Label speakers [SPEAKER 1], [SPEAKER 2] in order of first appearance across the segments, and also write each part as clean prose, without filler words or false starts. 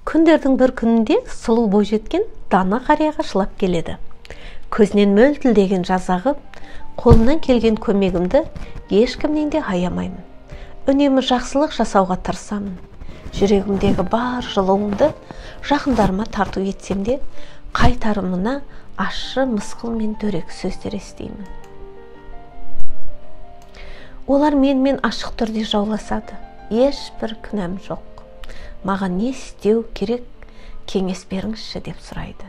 [SPEAKER 1] Күндердің бір күнінде сұлу бойжеткен дана қарияға жылап келеді. Көзінен мөлтілдеген жас ағып, қолымнан келген көмегімді ешкімнен де аямаймын. Үнемі жақсылық жасауға тырысамын. Жүрегімдегі бар жылуымды жақындарыма тарту етсем де, қайтарымына ащы мысқыл мен дөрекі сөздер естимін. Олар менімен ашық түрде жауласады. Ешбір күнәм жоқ. Маған не істеу керек, кеңес беріңізші деп сұрайды.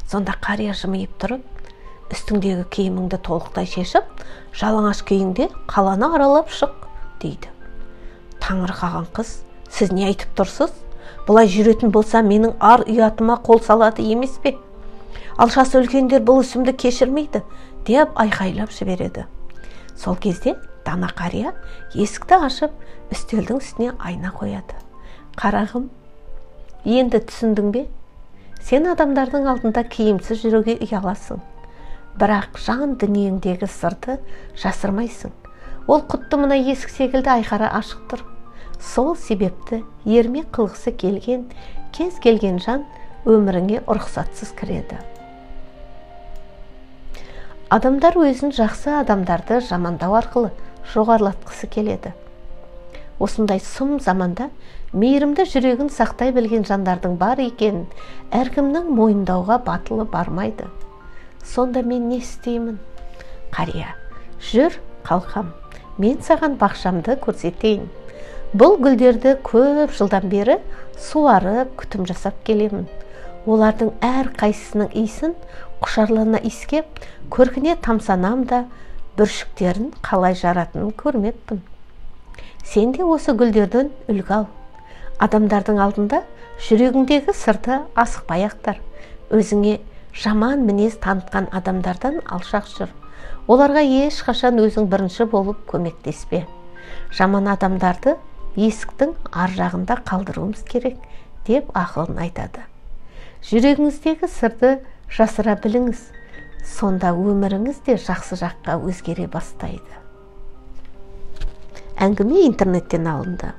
[SPEAKER 1] Сонда қария жымиып тұрып, үстіңдегі киіміңді толықтай шешіп, жалаңаш күйіңде қаланы аралап шық, дейді. Таңырқаған қыз, сіз не айтып тұрсыз? Бұлай жүретін болса, менің ар ұятыма қол салады емес пе? Ал жасы үлкендер бұл ісімді кешірмейді, деп айқайлап жібереді. Сол кезде дана қария есікті ашып, үстелдің үстіне айна қояды. Қарағым, енді түсіндің бе? Сен адамдардың алдында киімсіз жүруге ұяласың. Бірақ жан дүниеңдегі сырды жасырмайсың. Ол құтты мына есік секілді айқара ашық тұр. Сол себепті ермек қылғысы келген кез келген жан өміріңе рұқсатсыз кіреді. Адамдар өзін жақсы адамдарды жамандау арқылы жоғарылатқысы келеді. Осындай сұм заманда мейірімді жүрегін сақтай білген жандардың бар екенін әркімнің мойындауға батылы бармайды. Сонда мен не істеймін? Қария, жүр, қалқам, мен саған бақшамды көрсетейін. Бұл гүлдерді көп жылдан бері суарып, күтім жасап келемін. Олардың әр қайсысының иісін құшарлана иіскеп, көркіне тамсанам да, бүршіктерін қалай жаратынын көрмеппін. Сен де осы гүлдерден үлгі ал. Адамдардың алдында жүрегіңдегі сырды асықпай ақтар. Өзіңе жаман мінез танытқан адамдардан алшақ жүр. Оларға ешқашан өзің бірінші болып көмектеспе. Жаман адамдарды есіктің ар жағында қалдыруымыз керек, деп ақылын айтады. Жүрегіңіздегі сырды жасыра біліңіз. Сонда өміріңіз де жақсы жаққа өзгере бастайды. Әңгіме интернеттен алынды.